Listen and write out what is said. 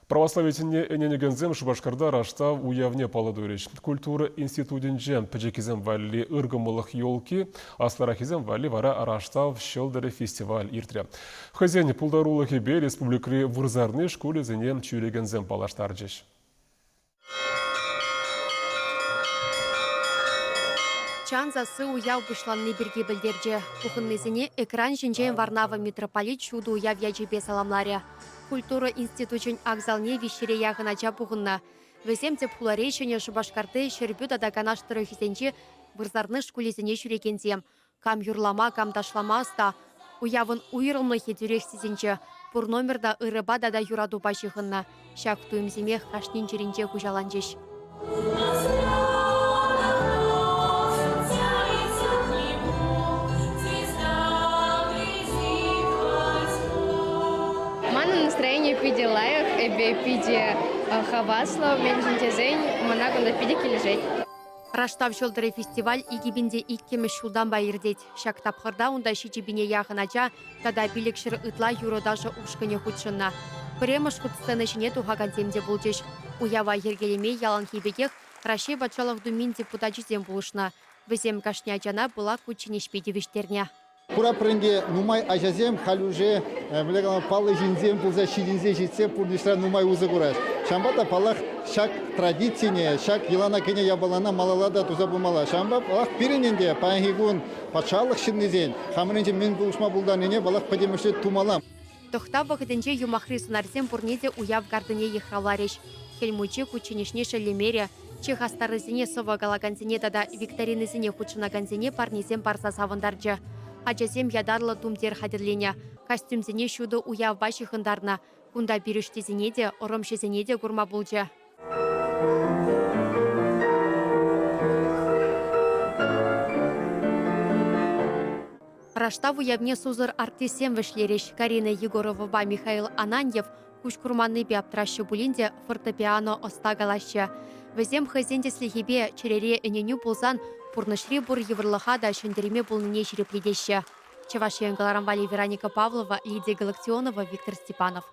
Православи тӗнне ӗненекенсем Шупашкарта Раштав уявне паллӑ турӗҫ. Культура институтӗнче пӗчӗккисем валли ыркӑмӑллӑх елки, аслӑраххисем валли вара Раштав ҫӑлтӑрӗ фестиваль иртрӗ. Хӑйсен пултарулӑхӗпе республикӑри вырсарни шкулӗсене ҫӳрекенсем паллаштарчӗҫ. Чан сасси уяв пуҫланни пирки пӗлтерчӗ. Пухӑннисене экран ҫинчен Варнава митрополит ҫутӑ уяв ячӗпе саламларӗ. Культура институчӗн ак залне виҫҫӗре яхӑн ача пухӑннӑ. Вӗсем тӗп хулари Ҫӗнӗ Шупашкарти Ҫӗрпӳ тата Канаш тӑрӑхӗсенчи вырсарни шкулӗсене ҫӳрекенсем. Кам юрлама, кам ташлама ӑста. Уявӑн уйрӑмлӑхӗ тӳрех сисӗнчӗ. Пур номер та ырӑпа тата юратупа ҫыхӑннӑ. Ҫак туйӑмсемех кашнин чӗринче хуҫаланчӗҫ. Манӑн настроени питӗ лайӑх, эпӗ питӗ хаваслӑ, мӗншӗн тесен мана кунта питӗ килӗшет. Раштав ҫӑлтӑрӗ фестиваль 2002-мӗш ҫултанпа иртет. Ҫак тапхӑрта унта 7 пине яхӑн ача тата 500 ытла юрӑ-ташӑ ушкӑнӗ хутшӑннӑ. Пӗрремӗш хут сцена ҫине тухакансем те пулчӗҫ. Уява йӗркелеме яланхи пекех Раҫҫей Патшалӑх Думин депутачӗсем пулӑшнӑ. Вӗсем кашни ачана пылак кучченеҫпе тивӗҫтернӗ. Куратпӑр ӗнтӗ, нумай ачасем халь уже мӗнле калама, паллӑ ҫынсем пулса ҫитӗнсе ҫитсе пурнӑҫра нумай усӑ кураҫ. Ҫавӑнпа та, паллах, ҫак традицине, ҫак йӑлана кӗнӗ япалана малалла та туса пымалла. Ҫавӑнпа, паллах, пирӗн ӗнтӗ паянхи кун патшалӑх ҫыннисен хамӑрӗнче мӗн пулӑшма пултарнине, паллах, пӗтӗмӗшле тумалла. Тӑхтав вӑхӑтӗнче юмахри сӑнарсем пурне те уяв картине йыхравларӗҫ. Хӗл Мучи кучченеҫне шеллемерӗ, чи хастаррисене сӑвӑ калакансене тата викторинӑсене хутшӑнакансене парнесем парса савӑнтарчӗ. Ачасем ятарлӑ тумтир хатӗрленӗ, костюмсене ҫутӑ уявпа ҫыхӑнтарнӑ. Кунта пирӗштисене те, ӑрӑмҫӑсене те курма пулчӗ. Раштав уявне сусӑр артистсем вӗҫлерӗҫ. Карина Егоровӑпа Михаил Ананьев куҫ курманнипе аптӑраҫҫӗ пулин те фортепиано ӑста калаҫҫӗ. Вӗсем хӑйсен тӗслӗхӗпе чӗрере ӗненӳ пулсан пурнӑҫри пур йывӑрлӑха та ҫӗнтерме пулнине ҫирӗплетеҫҫӗ. Чӑваш Ен кӑларӑм валли Вероника Павлова, Лидия Галактионова, Виктор Степанов.